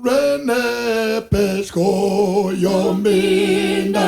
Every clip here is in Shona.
Rwene yominda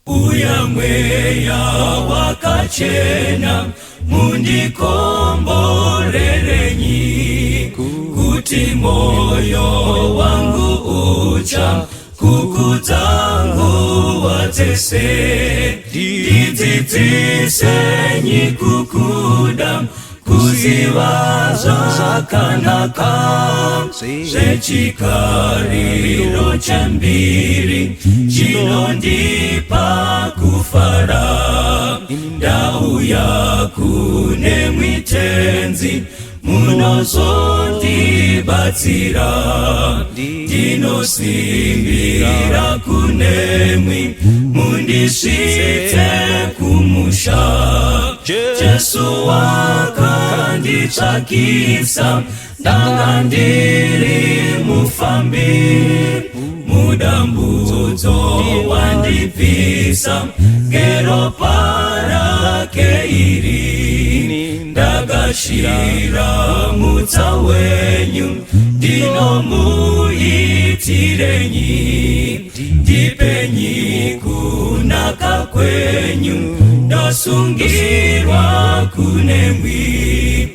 Uya mweya wakachena mundikomborerenyi kuti moyo wangu ucha kukudza nguva dzese ndidzidzisenyi kukuda kuziva zvakanaka zvechikariro chembiri chinondipa kufara ndauya kune mwitenzi munozondibatsira ndinosimbira kunemwi mundisvitse kumusha. Jesu wakanditsvakisa ndanga ndiri mufambi mudambudzo wandibvisa ngeropa rake iri ndagashira mutsa wenyu ndinomuitirenyi ndipenyi kunaka kwenyu ndosungirwa kunemwi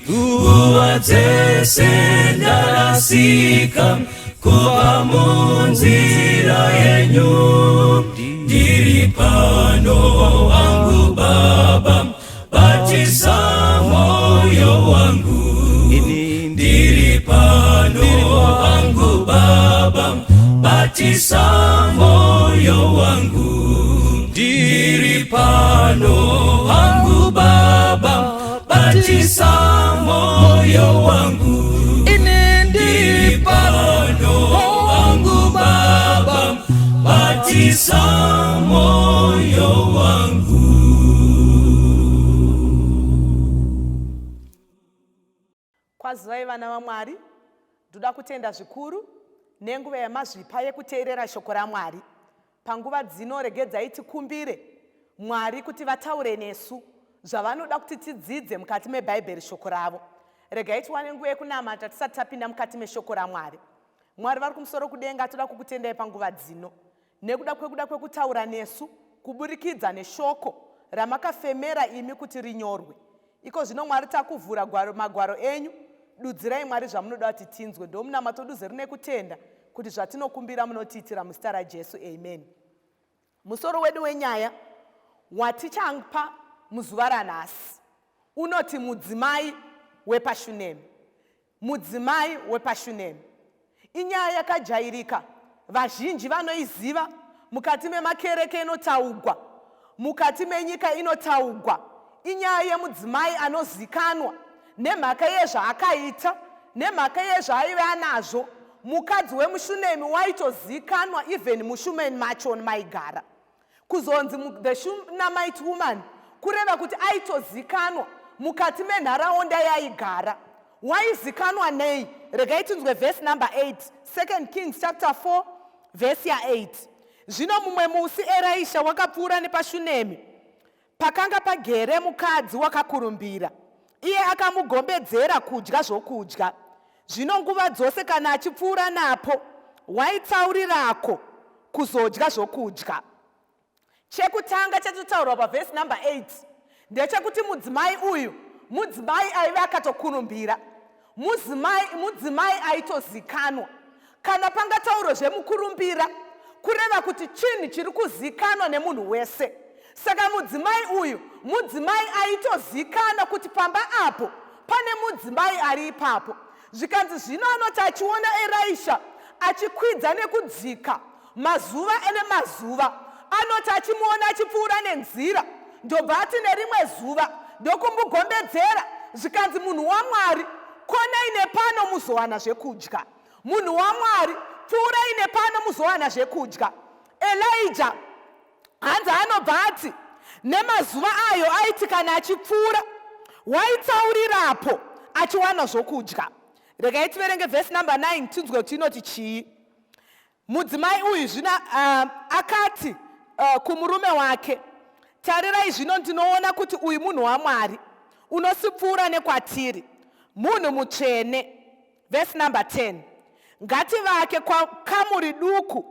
nguva dzese ndarasika kubva munzira yenyu ndiri pano wangu baba batisa moyo wangu ndiri pano wangu baba batisa moyo wangu ndiri pano wangu baba batisa moyo wangu. Kwazivai vana vaMwari, ndoda kutenda zvikuru nenguva yamazvipa yekuteerera shoko raMwari. Panguva dzino regedzai tikumbire Mwari kuti vataure nesu zvavanoda kuti tidzidze mukati meBhaibheri shoko ravo. Regai tiwane nguva yekunamata tisati tapinda mukati meshoko raMwari. Mwari vari kumusoro kudenga, toda kukutendai panguva dzino nekuda kwekuda kwekutaura nesu kuburikidza neshoko ramakafemera imi kuti rinyorwe. Iko zvino Mwari takuvhura gwaro, magwaro enyu, dudzirai Mwari zvamunoda kuti tinzwe. Ndomunamato duze rine kutenda kuti zvatinokumbira munotiitira muzita raJesu. Amen. Musoro wedu wenyaya watichapa muzuva ranhasi unoti mudzimai wepaShunemi. Mudzimai wepaShunemi. Inyaya yakajairika, vazhinji vanoiziva, mukati memakereke inotaugwa, mukati menyika inotaugwa. Inyaya yemudzimai anozikanwa nemhaka yezvaakaita, nemhaka yezvaaive anazvo. Mukadzi wemuShunemi waitozikanwa even muShumeni macho maigara. Kuzonzi the Shunammite woman kureva kuti aitozikanwa mukati menharaunda yaigara. Waizikanwa nei? Regai tinzwe vhesi number 8, 2 Kings chapter 4 vhesi ya8. Zvino mumwe musi Erisha wakapfuura nepaShunemi, pakanga pagere mukadzi wakakurumbira. Iye akamugombedzera kudya zvokudya. Zvino nguva dzose kana achipfuura napo, waitsaurirako kuzodya zvokudya. Chekutanga chatotaurwa pavhesi number 8 ndechekuti mudzimai uyu mudzimai aive akatokurumbira, muzimai, mudzimai aitozikanwa. Kana pangataurwe zvemukurumbira kureva kuti chinhu chiri kuzikanwa nemunhu wese. Saka mudzimai uyu mudzimai aitozikanwa kuti pamba apo pane mudzimai ari ipapo. Zvikanzi zvino anoti achiona Erisha achikwidza nekudzika mazuva nemazuva, anoti achimuona achipfuura nenzira, ndobva ati nerimwe zuva ndokumugombedzera, zvikanzi munhu waMwari, konai nepano muzowana zvekudya. Munhu waMwari, pfuurai nepano muzowana zvekudya. Elijah hanzi anobva ati nemazuva ayo aiti kana achipfuura waitsaurirapo achiwana zvokudya. Regai tiverenge vhesi number 9 tinzwe kuti inoti chii. Mudzimai uyu zvino uh, akati uh, kumurume wake, tarirai zvino ndinoona kuti uyu munhu waMwari unosipfuura nekwatiri, munhu mutsvene. Verse number 10. Ngativake kamuri duku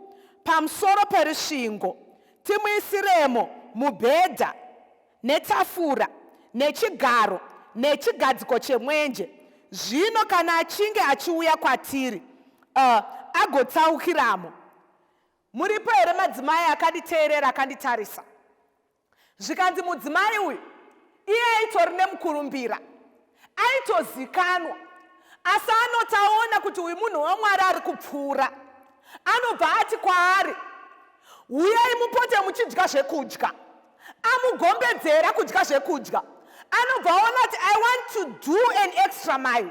pamusoro perusvingo, timuisiremo mubhedha netafura nechigaro nechigadziko chemwenje. Zvino kana achinge achiuya kwatiri, uh, agotsaukiramo. Muripo here madzimai akanditeerera akanditarisa? Zvikanzi mudzimai uyu iye aitori nemukurumbira, aitozikanwa, asi anoti aona kuti uyu munhu waMwari ari kupfuura, anobva ati kwaari, huyai mupote muchidya zvekudya. Amugombedzera kudya zvekudya, anobva aona kuti I want to do an extra mile,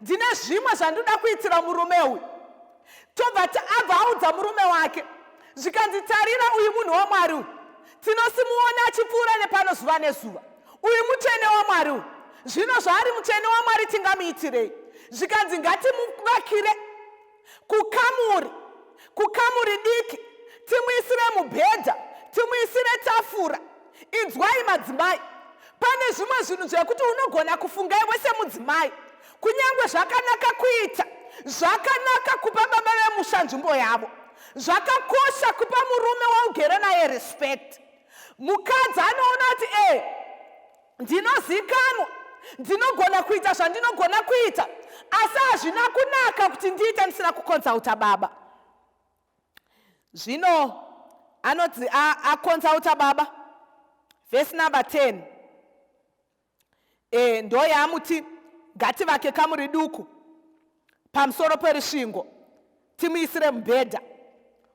ndine zvimwe zvandinoda kuitira murume uyu. Tobva abva audza murume wake, zvikanzi tarira uyu munhu waMwari uyu tinosimuona achipfuura nepano zuva nezuva, uyu mutsvene waMwari uyu. Zvino zvaari mutsvene waMwari tingamuitirei? Zvikanzi ngatimuvakire kukamuri, kukamuri diki, timuisire mubhedha, timuisire tafura. Inzwai madzimai, pane zvimwe zvinhu zvekuti unogona kufunga iwe semudzimai, kunyange zvakanaka kuita, zvakanaka kupa baba vemusha nzvimbo yavo, zvakakosha kupa murume waugere naye respect. Mukadzi anoona kuti e ndinozikanwa, ndinogona kuita zvandinogona kuita, asi hazvina kunaka kuti ndiite ndisina kukonzauta baba. Zvino anoti akonzauta baba, vhesi number 10 e, ndoyaamuti ngativake kamuri duku pamusoro perusvingo timuisire mubhedha,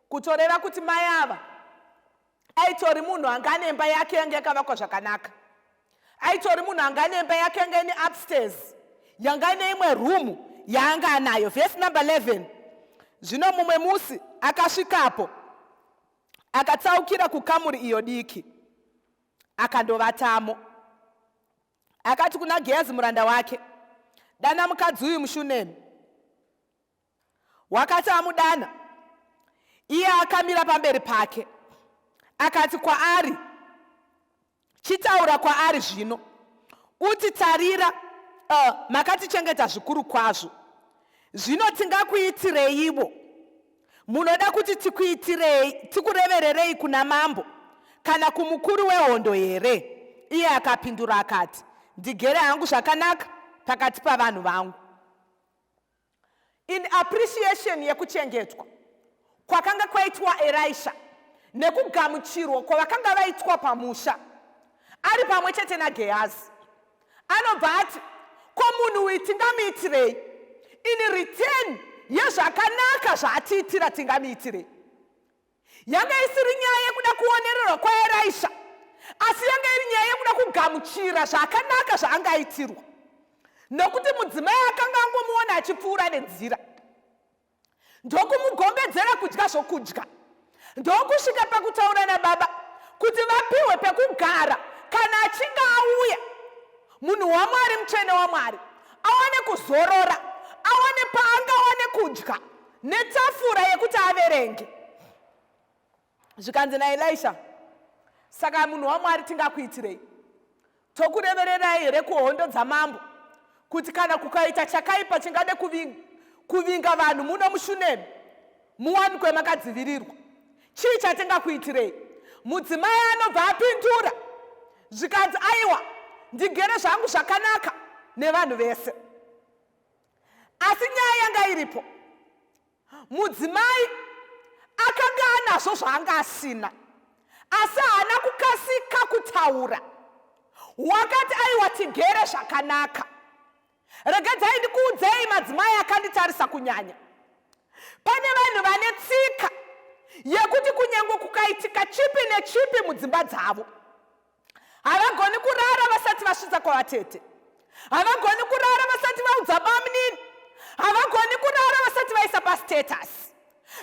kutoreva kuti mai ava aitori munhu anga ane imba yake yanga yakavakwa zvakanaka, aitori munhu anga ane imba yake yanga ine upstairs, yanga ine imwe rumu yaanga anayo. Vhesi number 11, zvino mumwe musi akasvikapo akatsaukira kukamuri iyo diki akandovatamo. Akati kuna Gehazi muranda wake, Dana mukadzi uyu muShunemi. Wakati amudana, iye akamira pamberi pake, akati kwaari, Chitaura kwaari zvino, uti, Tarira, makatichengeta zvikuru kwazvo, zvino tingakuitireivo? Munoda kuti tikuitirei, tikurevererei kuna mambo kana kumukuru wehondo here? Iye akapindura akati, Ndigere hangu zvakanaka pakati pavanhu vangu. In appreciation yekuchengetwa kwakanga kwaitwa Erisha nekugamuchirwa kwavakanga vaitwa pamusha ari pamwe chete naGehazi, anobva ati, Ko munhu uyu tingamuitirei? In return yezvakanaka zvaatiitira tingamuitirei? Yanga isiri nyaya yekuda kuonererwa kwaErisha, asi yanga iri nyaya yekuda kugamuchira zvakanaka zvaanga aitirwa, nokuti mudzimai akanga angomuona achipfuura nenzira ndokumugombedzera kudya zvokudya, ndokusvika pakutaura nababa kuti vapiwe pekugara kana achinge auya munhu waMwari, mutsvene waMwari, awane kuzorora, awane paangawane kudya netafura yekuti averenge. Zvikanzi naElisha, saka munhu waMwari tingakuitirei? Tokurevererai here kuhondo dzamambo kuti kana kukaita chakaipa chingade kuvinga vanhu muno muShunemi, muwanikwe makadzivirirwa? Chii chatingakuitirei? Mudzimai anobva apindura zvikanzi, aiwa, ndigere zvangu zvakanaka nevanhu vese. Asi nyaya yanga iripo, mudzimai akanga anazvo zvaanga asina, asi haana kukasika kutaura. Wakati, aiwa, tigere zvakanaka. Regedzai ndikuudzei, madzimai akanditarisa kunyanya, pane vanhu vane tsika yekuti kunyange kukaitika chipi nechipi mudzimba dzavo, havagoni kurara vasati vasvitsa kwavatete, havagoni kurara vasati vaudza bamunini, havagoni kurara vasati vaisa pastatus.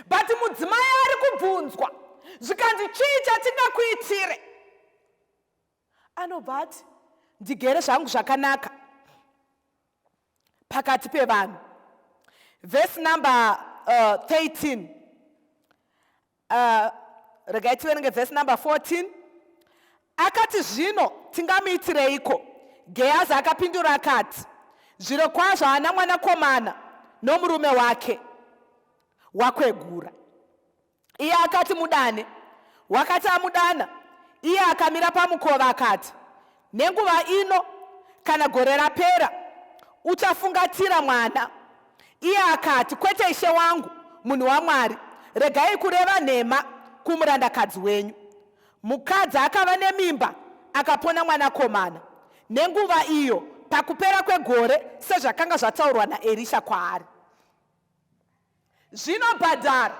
But mudzimai ari kubvunzwa zvikanzi, chii chatingakuitire? Anobva ati, ndigere zvangu zvakanaka pakati pevanhu. Vhesi number 13, regai tiverenge vhesi number 14. Akati, zvino tingamuitireiko? Gehazi akapindura akati, zviro kwazvo haana mwanakomana, nomurume wake wakwegura. Iye akati, mudane. Wakati amudana, iye akamira pamukova akati, nenguva ino kana gore rapera uchafungatira mwana. Iye akati, kwete, ishe wangu, munhu waMwari, regai kureva nhema kumurandakadzi wenyu. Mukadzi akava nemimba akapona mwanakomana nenguva iyo pakupera kwegore, sezvakanga zvataurwa naErisha kwaari. Zvinobhadhara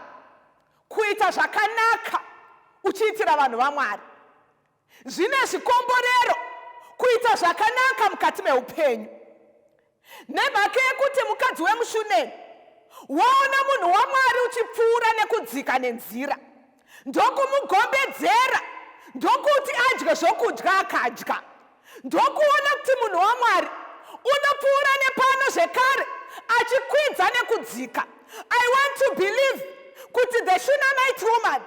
kuita zvakanaka uchiitira vanhu vaMwari. Zvine zvikomborero kuita zvakanaka mukati meupenyu. Nemhaka yekuti mukadzi wemuShunemi waona munhu waMwari uchipfuura nekudzika nenzira, ndokumugombedzera, ndokuti adye zvokudya, akadya, ndokuona kuti munhu waMwari unopfuura nepano zvekare achikwidza nekudzika. I want to believe kuti the Shunammite woman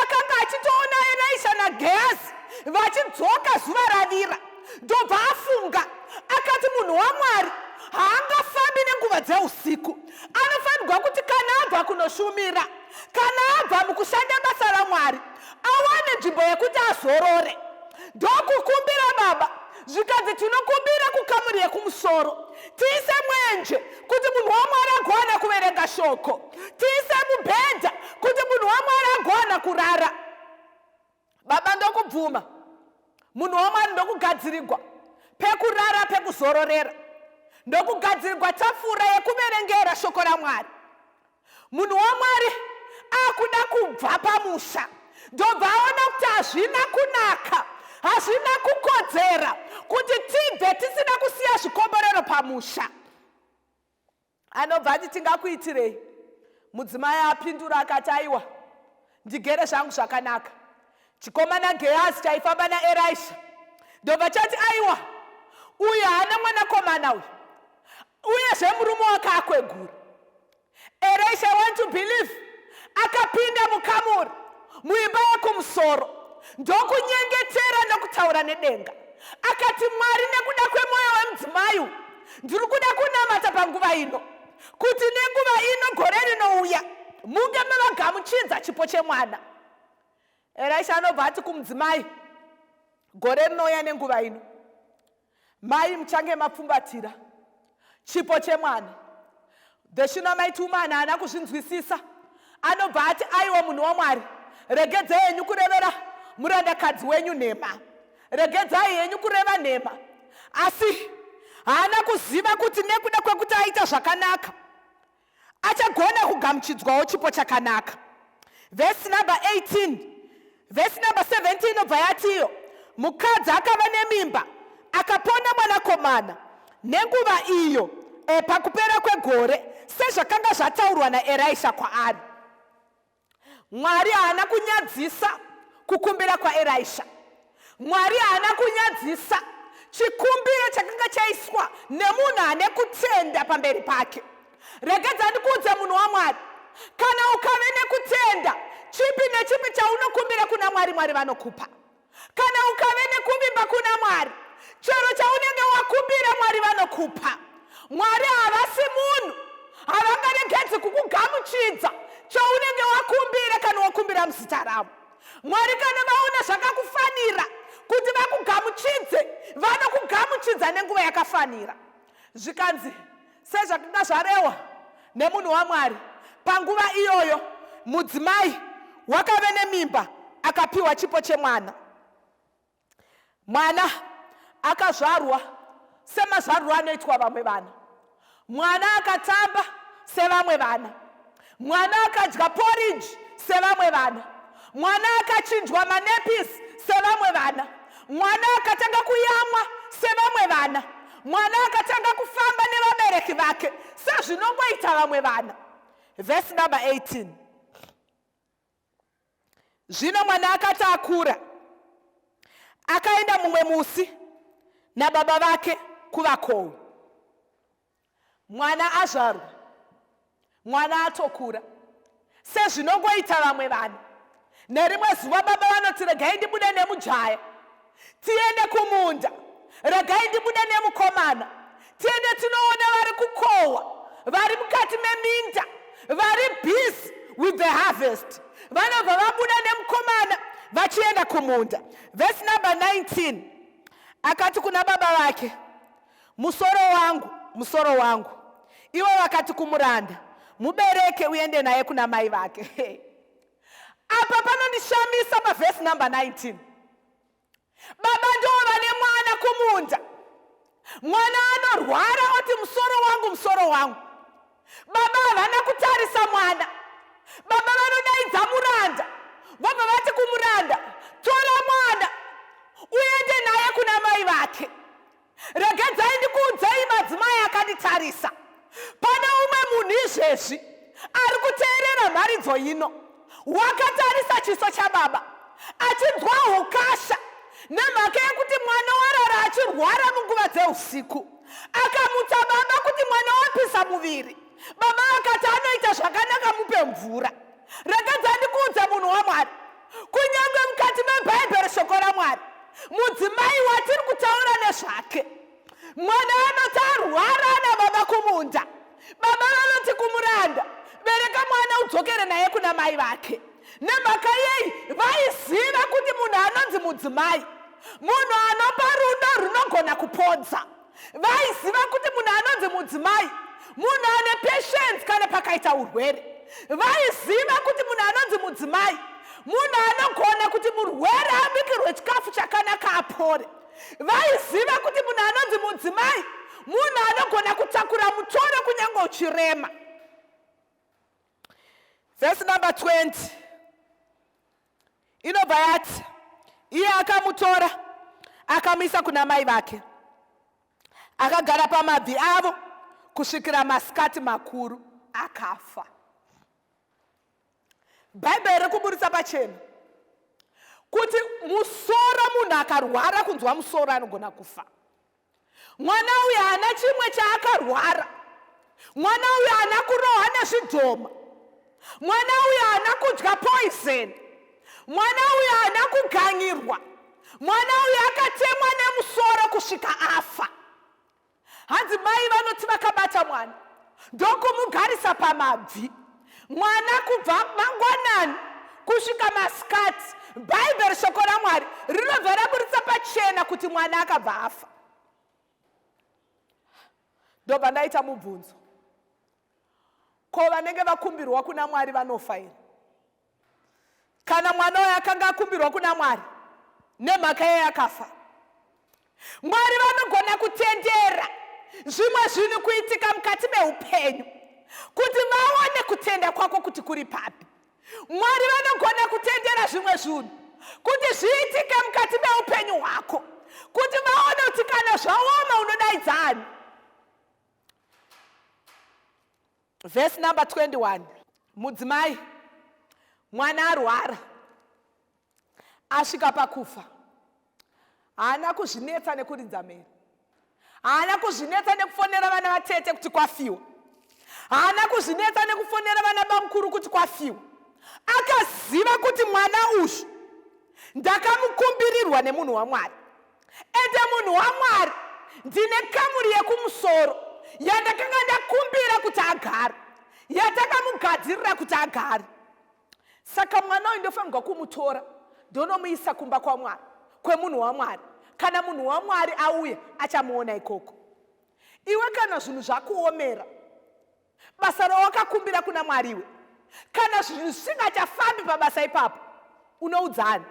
akanga achitoona Elisha naGehazi vachidzoka zuva ravira, ndobva afunga akati, munhu waMwari haangafambi nenguva dzeusiku, anofanirwa kuti kana abva kunoshumira, kana abva mukushanda basa raMwari, awane nzvimbo yekuti azorore. Ndokukumbira baba, zvikanzi tinokumbira kukamuri yekumusoro tiise mwenje kuti munhu waMwari agowana kuverenga shoko, tiise mubhedha kuti munhu waMwari agowana kurara. Baba ndokubvuma, munhu waMwari ndokugadzirirwa pekurara, pekuzororera, ndokugadzirirwa tafura yekuverengera shoko raMwari. Munhu waMwari akuda kubva pamusha, ndobva aona kuti hazvina kunaka, hazvina kukodzera kuti tibve tisina kusiya zvikomborero pamusha. Anobva ati, tingakuitirei? Mudzimai apindura akati, aiwa, ndigere zvangu zvakanaka. Chikomana Gehazi chaifamba naErisha ndobva chati, aiwa, uyu haana mwanakomana uyu. Uyezve murume wake akwegura. Elisha, I want to believe, akapinda mukamuri muimba yekumusoro ndokunyengetera nokutaura nedenga. Akati, Mwari, nekuda kwemwoyo wemudzimai uyu, ndiri kuda kunamata panguva ino kuti nenguva ino gore rinouya munge mavagamuchidza chipo chemwana. Elisha anobva ati kumudzimai, gore rinouya nenguva ino, mai, muchange mapfumbatira chipo chemwana. The Shunammite woman haana kuzvinzwisisa. Anobva ati, aiwa, munhu waMwari, regedzai henyu kurevera murandakadzi wenyu nhema, regedzai henyu kureva nhema. Asi haana kuziva kuti nekuda kwekuti aita zvakanaka, achagona kugamuchidzwawo chipo chakanaka. Vhesi number 18, vhesi number 17 inobva yatiyo, mukadzi akava nemimba, akapona mwanakomana nenguva iyo pakupera kwegore, sezvakanga zvataurwa naErisha kwaari. Mwari haana kunyadzisa kukumbira kwaErisha. Mwari haana kunyadzisa chikumbiro chakanga chaiswa nemunhu ane kutenda pamberi pake. Regedza ndikuudze, munhu waMwari, kana ukave nekutenda, chipi nechipi chaunokumbira kuna Mwari, Mwari vanokupa. Kana ukave nekuvimba kuna Mwari, chero chaunenge wakumbira, Mwari vanokupa. Mwari havasi munhu, havangaregedzi kukugamuchidza chaunenge wakumbira kana wakumbira muzita ravo. Mwari kana vaona zvakakufanira kuti vakugamuchidze, vanokugamuchidza nenguva yakafanira. Zvikanzi, sezvakanga zvarehwa nemunhu waMwari, panguva iyoyo mudzimai wakave nemimba, akapiwa chipo chemwana. Mwana akazvarwa semazvariro anoitwa vamwe vana. Mwana akatamba sevamwe vana. Mwana akadya porridge sevamwe vana. Mwana akachinjwa manappies sevamwe vana. Mwana akatanga kuyamwa sevamwe vana. Mwana akatanga kufamba nevabereki vake sezvinongoita vamwe vana. Vhesi number 18: zvino mwana akati akura, akaenda mumwe musi nababa vake kuvakohwi. Mwana azvarwa, mwana atokura sezvinongoita vamwe vanhu. Nerimwe zuva baba vanoti, regai ndibude nemujaya tiende kumunda, regai ndibude nemukomana tiende tinoona vari kukohwa, vari mukati meminda, vari busy with the harvest. Vanobva vabuda nemukomana vachienda kumunda. Vhesi number 19, akati kuna baba vake, musoro wangu, musoro wangu! Ivo vakati kumuranda, mubereke uende naye kuna mai vake. Apa panondishamisa pavhesi number 19. Baba ndo vane mwana kumunda. Mwana anorwara, oti, musoro wangu, musoro wangu! Baba havana kutarisa mwana. Baba vanodaidza muranda, vobva vati kumuranda, tora mwana uende naye kuna mai vake. Regedzai ndikuudzei, madzimai akanditarisa, pane umwe munhu izvezvi ari kuteerera mharidzo ino, wakatarisa chiso chababa achinzwa ukasha nemhaka yekuti mwana warara achirwara munguva dzeusiku. Akamutsa baba kuti mwana wapisa muviri. Baba vakati, anoita zvakanaka, mupe mvura. Regedza ndikuudze, munhu waMwari, kunyange mukati mebhaibheri, shoko raMwari, mudzimai watiri kutaura nezvake, mwana anoti arwara nababa kumunda, baba vanoti kumuranda, bereka mwana udzokere naye kuna mai vake. Nemhaka yei? Vaiziva kuti munhu anonzi mudzimai munhu anopa rudo runogona kupodza. Vaiziva kuti munhu anonzi mudzimai munhu ane patience kana pakaita urwere. Vaiziva kuti munhu anonzi mudzimai munhu anogona kuti murwere abikirwe chikafu chakanaka apore. Vaiziva kuti munhu anonzi mudzimai munhu anogona kutakura mutoro kunyange uchirema. Vhesi number 20 inobva yati, iye akamutora, akamuisa kuna mai vake, akagara pamabvi avo kusvikira masikati makuru, akafa. Bhaibheri riri kuburitsa pachena kuti musoro, munhu akarwara kunzwa musoro anogona kufa. Mwana uyu haana chimwe chaakarwara. Mwana uyu haana kurohwa nezvidhoma. Mwana uyu haana kudya poison. Mwana uyu haana kuganyirwa. Mwana uyu akatemwa nemusoro kusvika afa. Hanzi mai vanoti vakabata mwana ndokumugarisa pamabvi. Mwana kubva mangwanani kusvika masikati. Bhaibheri shoko raMwari rinobva raburitsa pachena kuti mwana akabva afa. Ndobva ndaita mubvunzo. Ko vanenge vakumbirwa kuna Mwari vanofa here? Kana mwana uyo akanga akumbirwa kuna Mwari nemhaka yeye akafa. Mwari vanogona kutendera zvimwe zvinhu kuitika mukati meupenyu kuti vaone kutenda kwako kuti kuri papi. Mwari vanogona kutendera zvimwe zvinhu kuti zviitike mukati meupenyu hwako kuti vaone kuti kana zvaoma unodaidzani. Verse number 21. Mudzimai mwana arwara asvika pakufa, haana kuzvinetsa nekuridza mhere, haana kuzvinetsa nekufonera vana vatete kuti kwafiwa, haana kuzvinetsa nekufonera vana bamukuru kuti kwafiwa. Akaziva kuti mwana uyu ndakamukumbirirwa nemunhu waMwari, ende munhu waMwari ndine kamuri yekumusoro yandakanga ndakumbira kuti agare, yatakamugadzirira kuti agare. Saka mwana uyu ndofanirwa kumutora ndonomuisa kumba kwaMwari, kwemunhu waMwari. Kana munhu waMwari auya achamuona ikoko. Iwe kana zvinhu zvakuomera, basa rawakakumbira kuna Mwari iwe, kana zvinhu zvisingachafambi pabasa ipapo, unoudzani?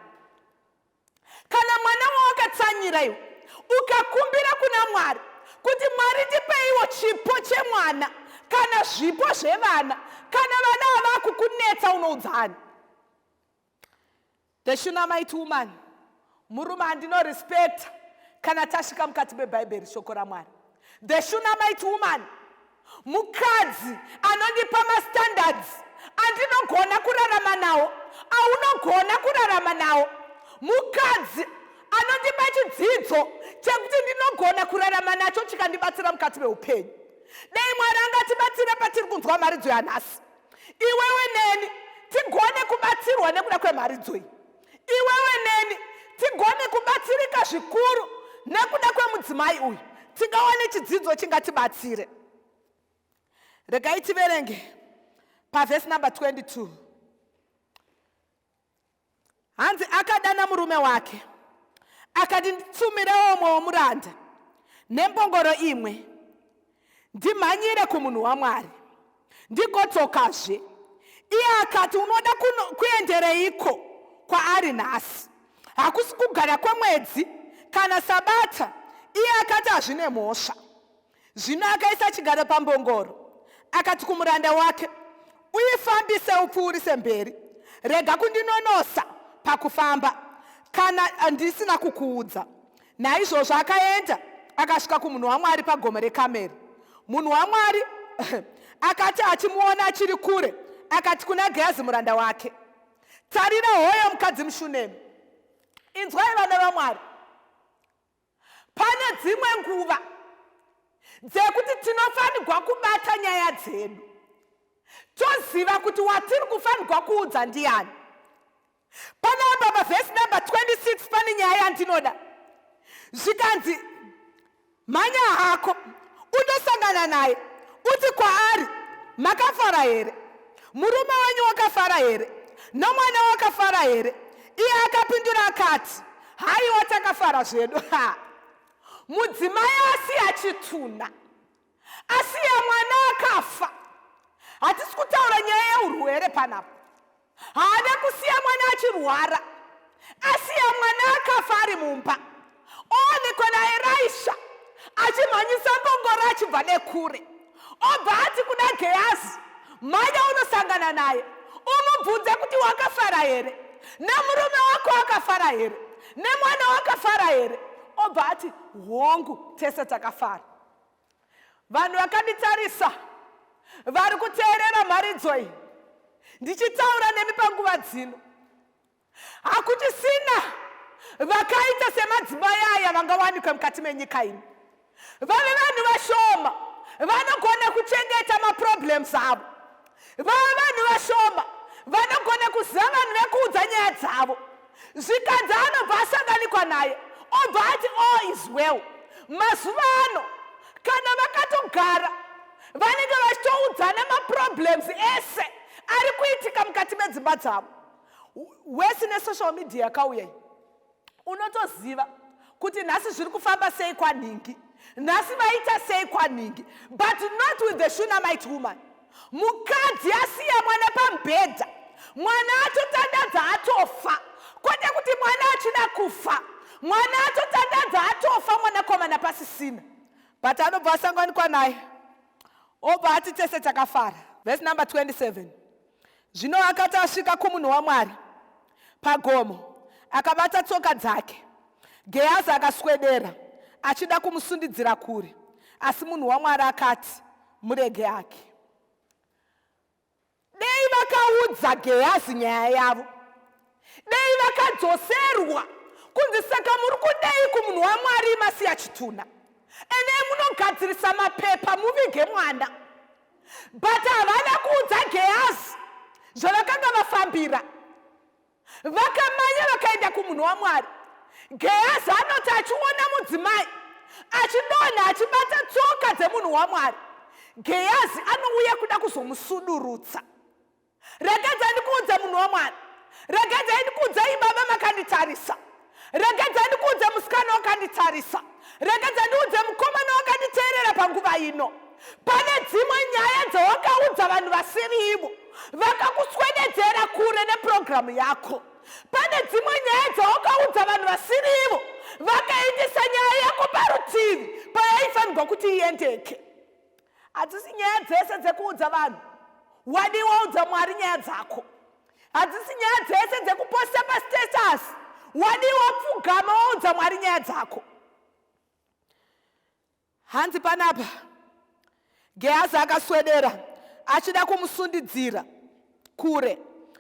Kana mwana wawakatsanyira iwe ukakumbira kuna Mwari kuti Mwari ndipeiwo chipo chemwana kana zvipo zvevana, kana vana ava kukunetsa unoudzani? The Shunammite woman, murume andinorespekta kana tasvika mukati meBhaibheri shoko raMwari. The Shunammite woman, mukadzi anondipa mastandards andinogona kurarama nawo, aunogona kurarama nawo. Mukadzi anondipa chidzidzo chekuti ndinogona kurarama nacho chikandibatsira mukati meupenyu. Dai Mwari angatibatsire patiri kunzwa mharidzo yanhasi. Iwewe neni tigone kubatsirwa nekuda kwemharidzo iyi. Iwewe neni tigone kubatsirika zvikuru nekuda kwemudzimai uyu. Tingawane chidzidzo chingatibatsire. Regai tiverenge pavhesi number 22. Hanzi akadana murume wake akati, nditsumirewo umwe womuranda nembongoro imwe, ndimhanyire kumunhu waMwari ndigodzokazve. Iye akati, unoda kuendereiko kwaari nhasi? Hakusi kugara kwemwedzi kana sabata. Iye akati, hazvine mhosva. Zvino akaisa chigaro pambongoro, akati kumuranda wake, uifambise upfuurise mberi, rega kundinonosa pakufamba, kana ndisina kukuudza. Naizvozvo akaenda akasvika kumunhu waMwari pagomo reKameri. Munhu waMwari akati achimuona achiri kure, akati kuna Gehazi muranda wake, tarira hoyo mukadzi muShunemi. Inzwai vana vaMwari, pane dzimwe nguva dzekuti tinofanirwa kubata nyaya dzedu, toziva kuti watiri kufanirwa kuudza ndiani. Panapa pavhesi number 26 pane nyaya yandinoda. Zvikanzi, mhanya hako undosangana naye, uti kwaari, makafara here? Murume wenyu wakafara here? Nomwana wakafara here? Iye akapindura akati, haiwa, takafara zvedu. Mudzimai asiya chitunha, asiya mwana akafa. Hatisi kutaura nyaya yeurwere panapa. Haana kusiya mwana achirwara, asiya mwana akafa ari mumba. Oonekwa naErisha achimhanyisa mbongoro achibva nekure. Obva ati kuna Gehazi, mhanya unosangana naye, umubvunze kuti wakafara here, nemurume wako akafara here, nemwana wakafara here. Obva ati, hongu, tese takafara. Vanhu vakanditarisa vari kuteerera mharidzo iyi ndichitaura nemi panguva dzino, hakuchisina vakaita semadzimai aya vangawanikwe mukati menyika ino. Vave vanhu vashoma vanogona kuchengeta maproblems avo. Vave vanhu vashoma vanogona kuziva vanhu vekuudza nyaya dzavo. Zvikanzi anobva asanganikwa naye obva ati all is well. Mazuva ano kana vakatogara vanenge vachitoudzana maproblems ese ari kuitika mukati medzimba dzavo. Wese nesocial media yakauya iyi unotoziva kuti nhasi zviri kufamba sei kwanhingi, nhasi vaita sei kwanhingi, but not with the Shunammite woman. Mukadzi asiya mwana pamubhedha, mwana atotandadza atofa, kwete kuti mwana achida kufa, mwana atotandadza atofa, mwanakomana pasisina, but anobva asanganikwa naye obva ati tese takafara. Verse number 27. Zvino akati asvika kumunhu waMwari pagomo, akabata tsoka dzake. Gehazi akaswedera achida kumusundidzira kure, asi munhu waMwari akati, Murege ake. Dei vakaudza Gehazi nyaya yavo, dei vakadzoserwa kunzi saka muri kudei kumunhu waMwari masiya chitunha, endei munogadzirisa mapepa muvige mwana. But havana kuudza Gehazi zvavakanga vafambira. Vakamanya vakaenda kumunhu waMwari. Gehazi anoti achiona mudzimai achidonha achibata tsoka dzemunhu waMwari, Gehazi anouya kuda kuzomusudurutsa. Regedzai ndikuudze munhu waMwari, regedzai ndikuudzei baba makanditarisa, regedzai ndikuudze musikana wakanditarisa, regedzai ndiudze mukomana wakanditeerera panguva ino. Pane dzimwe nyaya dzawakaudza vanhu vasiri ivo vakakuswededzera kure nepurogiramu yako. Pane dzimwe nyaya dzawakaudza vanhu vasiri ivo vakaendesa nyaya yako parutivi payaifanirwa kuti iendeke. Hadzisi nyaya dzese dzekuudza vanhu. Wadii waudza Mwari nyaya dzako. Hadzisi nyaya dzese dzekuposta pastatus. Wadii wapfugama waudza Mwari nyaya dzako. Hanzi panapa Gehazi akaswedera achida kumusundidzira kure,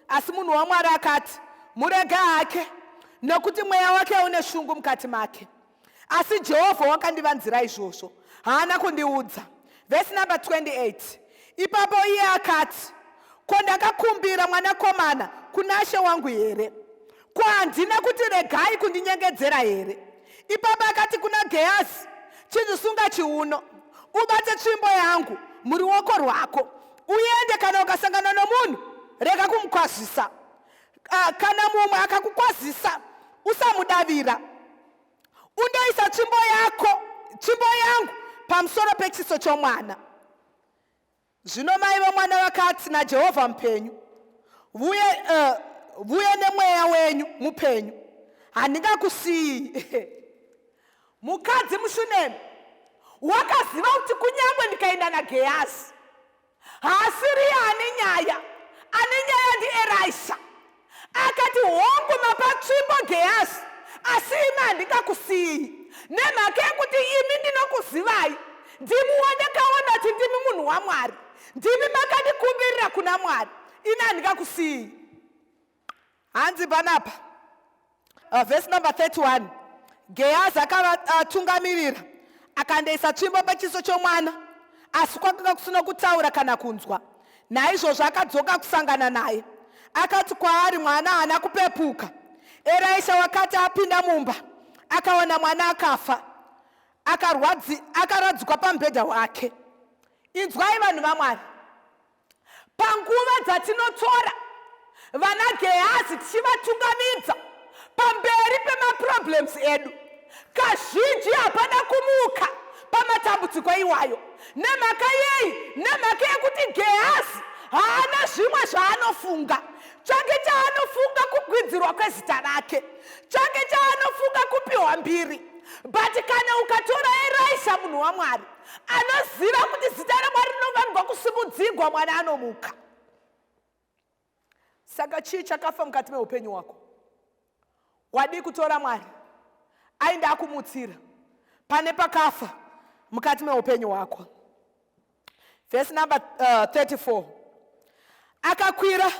asi munhu waMwari akati, Murege hake, nokuti mweya wake une shungu mukati make. Asi Jehovha wakandivanzira izvozvo, haana kundiudza. Vhesi namba 28. Ipapo iye akati, Ko ndakakumbira mwanakomana kunashe wangu here? Ko handina kuti regai kundinyengedzera here? Ipapo akati kuna Gehazi, Chindisunga chiuno, ubate tsvimbo yangu muruoko rwako, uende. Kana ukasangana nomunhu, rega kumukwazisa. Kana mumwe akakukwazisa, usamudavira. Undoisa tsvimbo yako, tsvimbo yangu pamusoro pechiso chomwana. Zvino mai vomwana vakati, NaJehovha mupenyu, vuye, vuye nemweya wenyu mupenyu, handingakusiyi. Mukadzi muShunemi wakaziva kuti kunyange ndikaenda naGehazi, haasiriye ane nyaya, ane nyaya ndiErisha. Akati, Hongu, mapa tsvimbo Gehazi, asi imi handingakusiyi, nemhaka yekuti imi ndinokuzivai, ndimi wandakaona kuti ndimi munhu waMwari, ndimi makandikumbirira kuna Mwari, ini handingakusiyi. Hanzi panapa verse number 31, Gehazi akavatungamirira, akandoisa tsvimbo pachiso chomwana, asi kwakanga kusina kutaura kana kunzwa. Naizvozvo akadzoka kusangana naye, akati kwaari, Mwana haana kupepuka. Erisha wakati apinda mumba, akaona mwana akafa, akaradzikwa pamubhedha wake. Inzwai vanhu vaMwari, panguva dzatinotora vana Gehazi tichivatungamidza pamberi pemaproblems edu, kazhinji hapana kumuka pamatambudziko iwayo. Nemhaka yei? Nemhaka yekuti Gehazi haana zvimwe zvaanofunga. Chake chaanofunga kugwidzirwa kwezita rake, chake chaanofunga kupiwa mbiri. But kana ukatora Erisha munhu waMwari anoziva kuti zita raMwari rinofanirwa kusimudzigwa, mwana anomuka. Saka chii chakafa mukati meupenyu hwako? Wadii kutora Mwari ainde akumutsira pane pakafa mukati meupenyu hwako? Verse number 34. Akakwira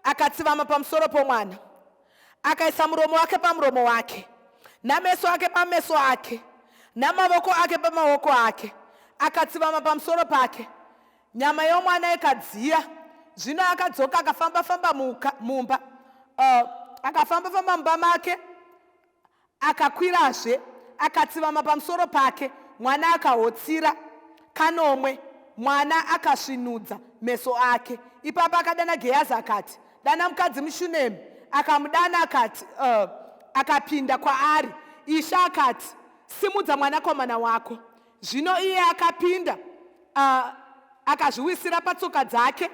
akatsivama pamusoro pomwana, akaisa muromo wake pamuromo wake, nameso ake pameso ake. Namavoko ake pamaoko ake, akatsivama pamusoro pake. Nyama yomwana ikadziya. Zvino akadzoka akafamba-famba mumba, akafamba-famba mumba make, Akakwirazve, akatsivama pamusoro pake, mwana akahotsira kanomwe, mwana akasvinudza meso ake. Ipapo akadana Gehazi akati, Dana mukadzi muShunemi. Akamudana akati, akapinda kwaari. Ishe akati, Simudza mwanakomana wako. Zvino iye akapinda, akazviwisira patsoka dzake,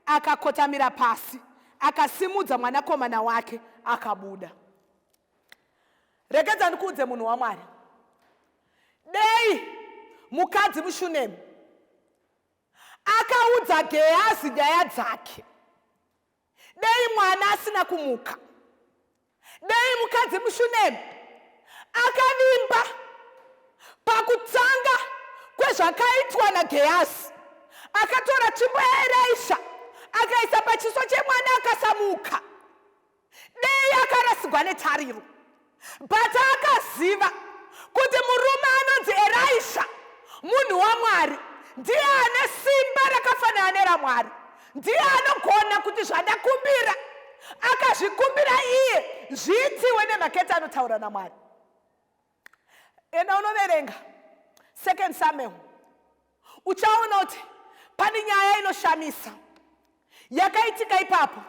akakotamira pasi, akasimudza mwanakomana wake, akabuda. Regedza ndikuudze munhu waMwari, dei mukadzi muShunemi akaudza Gehazi nyaya dzake, dei mwana asina kumuka, dei mukadzi muShunemi akavimba pakutanga kwezvakaitwa naGehazi, akatora tsvimbo yaErisha akaisa pachiso chemwana akasamuka. Dei akarasigwa netariro, but akaziva kuti murume anonzi Erisha munhu waMwari, ndiye ane simba rakafanana neraMwari, ndiye anogona kuti zvandakumbira akazvikumbira iye zviitiwe nemakete anotaura naMwari. Enda unoverenga 2 Samuel, uchaona kuti pane nyaya inoshamisa yakaitika ipapo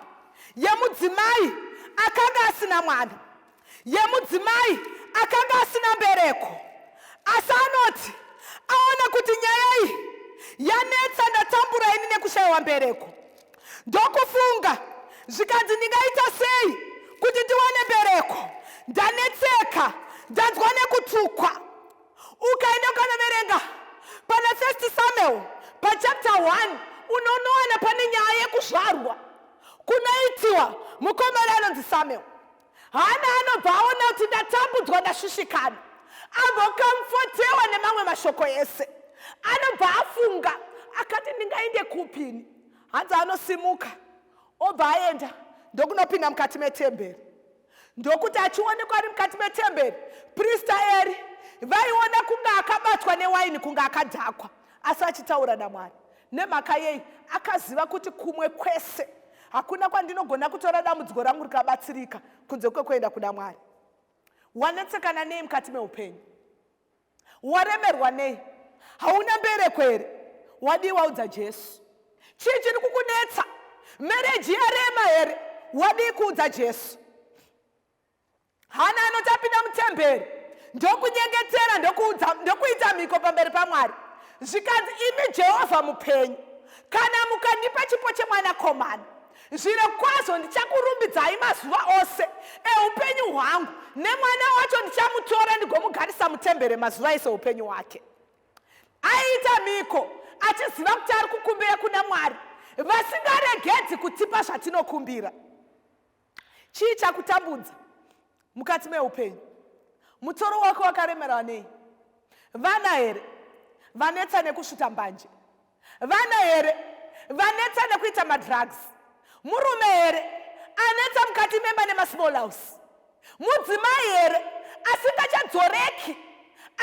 yemudzimai akanga asina mwana, yemudzimai akanga asina mbereko, asi anoti aona kuti nyaya iyi yanetsa, ndatambura ini nekushayiwa mbereko, ndokufunga zvikanzi ndingaita sei kuti ndiwane mbereko, ndanetseka, ndanzwa nekutukwa. Ukaenda ukanoverenga pana 1 Samuel pachapter 1 unonowana pane nyaya yekuzvarwa kunoitiwa mukomana anonzi Samuel. Hana anobva aona kuti ndatambudzwa, ndashushikana, ambokamfotewa nemamwe mashoko ese. Anobva afunga akati ndingaende kupini? Hanzi anosimuka obva aenda ndokunopinda mukati metemberi, ndokuti achionekwa ari mukati metemberi, prista Eri vaiona kunge akabatwa newaini, kunge akadhakwa, asi achitaura naMwari. Nemhaka yei? Akaziva kuti kumwe kwese hakuna kwandinogona kutora dambudziko rangu rikabatsirika kunze kwekuenda kuna Mwari. Wanetsekana nei mukati meupenyu? Waremerwa nei? Hauna mbereko here? Wadii waudza Jesu? Chii chiri kukunetsa? Mereji yarema here? Wadii kuudza Jesu? Hana anoti apinda mutemberi ndokunyengetera, ndokuita mhiko pamberi paMwari, zvikanzi, imi Jehovha mupenyu, kana mukandipa chipo chemwanakomana, zviro kwazvo ndichakurumbidzai mazuva ose eupenyu hwangu, nemwana wacho ndichamutora ndigomugarisa mutemberi mazuva ese upenyu hwake. Aiita mhiko achiziva kuti ari kukumbira kuna Mwari vasingaregedzi kutipa zvatinokumbira. Chii chakutambudza mukati meupenyu? Mutoro wako wakaremerawa nei? Vana here vanetsa nekusvuta mbanje? Vana here vanetsa nekuita madrugs? Murume here anetsa mukati memba nemasmall house? Mudzimai here asingachadzoreki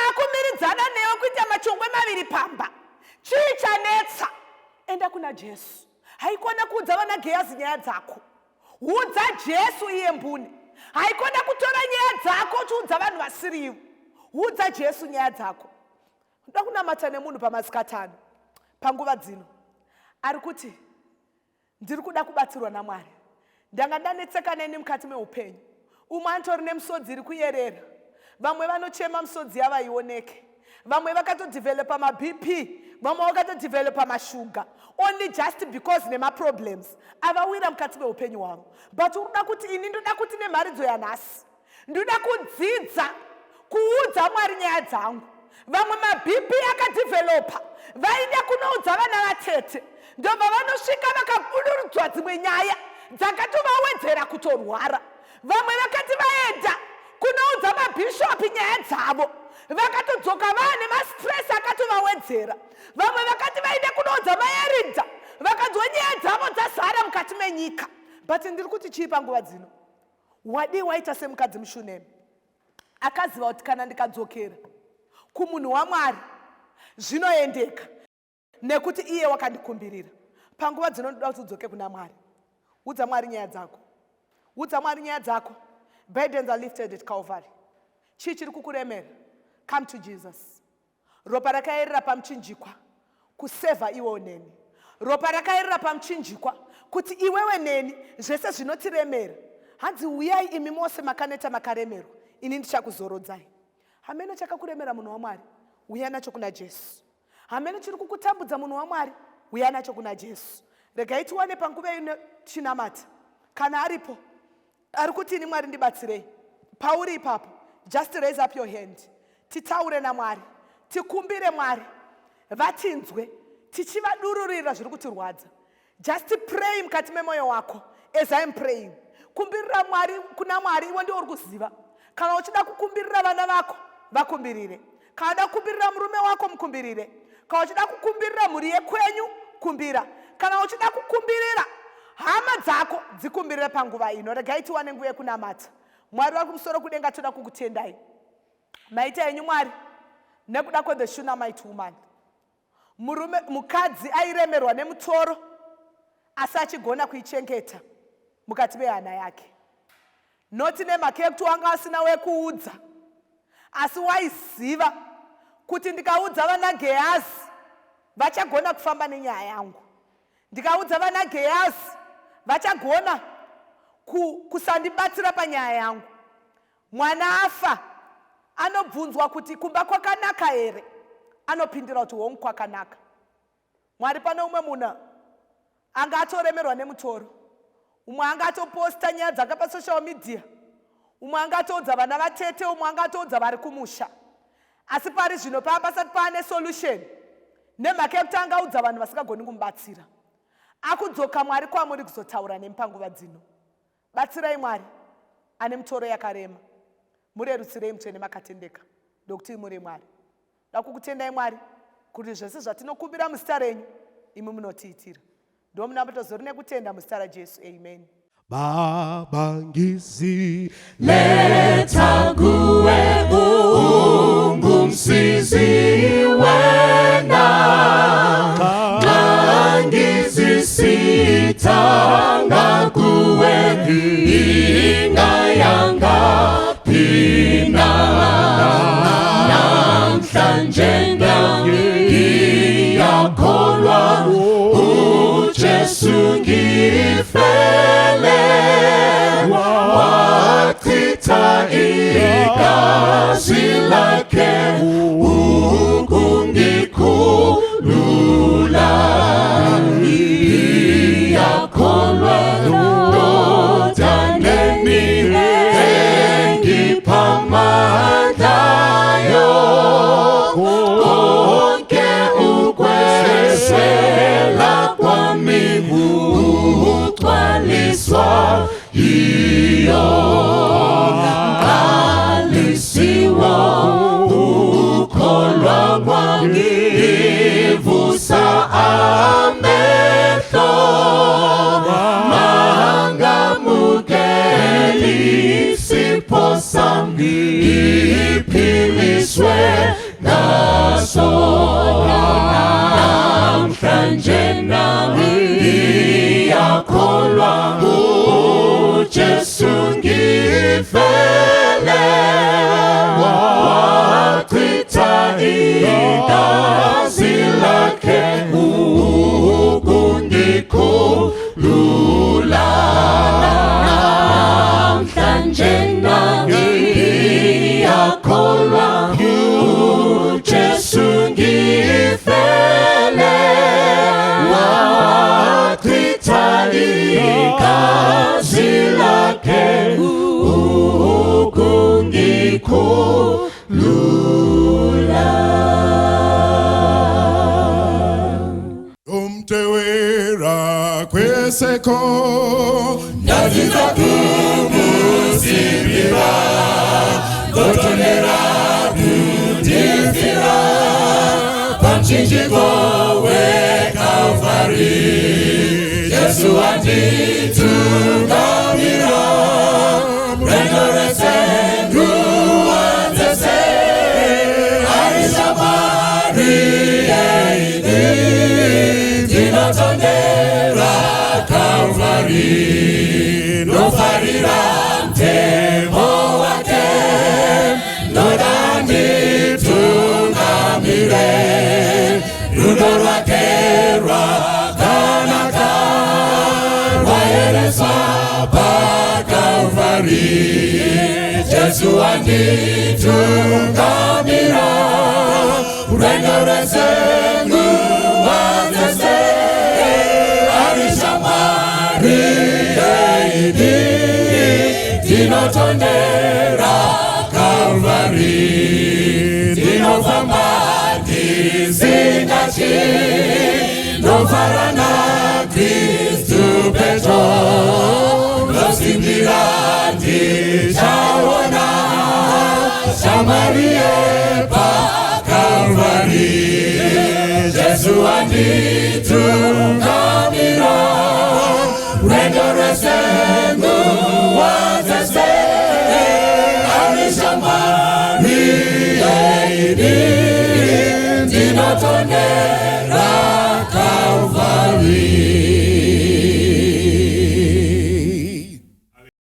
akumiridzana newe kuita machongwe maviri pamba? Chii chanetsa? Enda kuna Jesu. Haikona kuudza vana Gehazi nyaya dzako. Udza Jesu iye mbune. Haikona kutora nyaya dzako uchiudza vanhu vasirivo. Udza Jesu nyaya dzako. Ndoda kunamata nemunhu pamasikatano panguva dzino ari kuti ndiri kuda kubatsirwa naMwari, ndanga ndanetseka neni mukati meupenyu. Umwe anotori nemusodzi iri kuyerera, vamwe vanochema musodzi yavo haioneke, vamwe vakatodhivhelopa maBP, vamwe vakatodhivhelopa mashuga only just because nemaproblems avawira mukati meupenyu hwavo. But uri kuda kuti ini ndoda kuti nemharidzo yanhasi ndoda kudzidza kuudza Mwari nyaya dzangu. Vamwe maBP akadhivhelopa vaida kunoudza vana vatete, ndobva vanosvika vakabudurudzwa dzimwe nyaya dzakatovawedzera kutorwara. Vamwe vakati vaenda kunoudza mabhishopi nyaya dzavo, vakatodzoka vaane mastress akatovawedzera. Vamwe vakati vaenda kunoudza maeridha, vakanzwa nyaya dzavo dzazara mukati menyika. But ndiri kuti chii panguva dzino? Wadii waita semukadzi muShunemi akaziva kuti kana ndikadzokera Kumunhu waMwari zvinoendeka nekuti iye wakandikumbirira. Panguva dzino ndoda kuti udzoke kuna Mwari. Udza Mwari nyaya dzako. Udza Mwari nyaya dzako. Burdens are lifted at Calvary. Chii chiri kukuremera? Come to Jesus. Ropa rakayerera pamuchinjikwa kusevha iwewo neni. Ropa rakayerera pamuchinjikwa kuti iwewe neni zvese zvinotiremera. Hanzi uyai imi mose makaneta makaremerwa, ini ndichakuzorodzai. Hameno chakakuremera munhu waMwari, uya nacho kuna Jesu. Hameno chiri kukutambudza munhu waMwari, uya nacho kuna Jesu. Regai tiwane panguva ino tichinamata. Kana aripo ari kuti ini Mwari ndibatsirei, pauri ipapo, just raise up your hand, titaure naMwari, tikumbire Mwari vatinzwe tichivadururira zviri kutirwadza. Just pray mukati memoyo wako as I am praying. Kumbirira Mwari kuna Mwari, iwe ndiwe uri kuziva. Kana uchida kukumbirira vana vako, vakumbirire. Kana uchida kukumbirira murume wako, mukumbirire. Kana uchida kukumbirira mhuri yekwenyu, kumbira. Kana uchida kukumbirira hama dzako, dzikumbirire panguva ino. Regai tiwane nguva yekunamata. Mwari vari kumusoro kudenga, toda kukutendai. Maita henyu Mwari nekuda kwethe Shunammite woman. Murume, mukadzi airemerwa nemutoro asi achigona kuichengeta mukati mehana yake. Noti nemhaka yekuti wanga asina wekuudza, asi waiziva kuti ndikaudza vana Gehazi vachagona kufamba nenyaya yangu. Ndikaudza vana Gehazi vachagona kusandibatsira panyaya yangu. Mwana afa anobvunzwa kuti kumba kwakanaka here, anopindura kuti hongu kwakanaka. Mwari, pane umwe munhu anga atoremerwa nemutoro, umwe anga atoposta nyaya dzake pasocial media, umwe anga atoudza vana vatete, umwe anga atoudza vari kumusha, asi pari zvino paa pasati paane solution nemhaka yekuti anga audza vanhu vasingagoni kumubatsira. Akudzoka Mwari kwamuri kuzotaura nemi panguva dzino. Batsirai Mwari ane mutoro yakarema, murerutsirei mutsvene makatendeka, ndokuti muri Mwari. Da kukutendai Mwari kuti zvese zvatinokumbira muzita renyu imi munotiitira. Ndomunamato zori nekutenda muzita raJesu, amen. Baba ngizi Letha kuwe ungumsizi wena ngangizisithanga kuwe ingayanga phina namhlanje ngiyakholwa uJesu ngifele wachitha igazi lakhe ukungikhulula ngiyakholwa ndodaneni engipha amandlayo konke ukweswela kwami kugcwaliswa yiyo qalisiwa ukholwa kwangivusa amehlo mangamukeli isipho sam ngiphiliswe ngaso namhlanje nami ngiyakholwa uJesu ngifele wachitha igazi lakhe ukungikhulula namhlanje nami ngiyakholwa uJesu ngifele wachitha igazi lakhe ukungikhulula. Umtewera kweseko Ndadzidza kumuzimbira ndotonera kundifira pamuchinjiko weKalvari Jesu wanditungamira rwendo rwese nguva dzese. Ndinotondera Calvary, ndofarira mtemo wake, ndoda nditungamire, rudo rwake rwakanaka, rwaereswa paCalvary. Jesu wanditungamira, rwendo rwese, nguva dzese, ari shamwari yeidi. Ndinotondera Calvary, ndinofamba ndisingatyi, ndofara naKristu pedyo, ndosimbira ndichaona shamwari yepaCalvary. Jesu wanditungamira, rwendo rwese, nguva dzese, ari shamwari yeidi. Ndinotondera.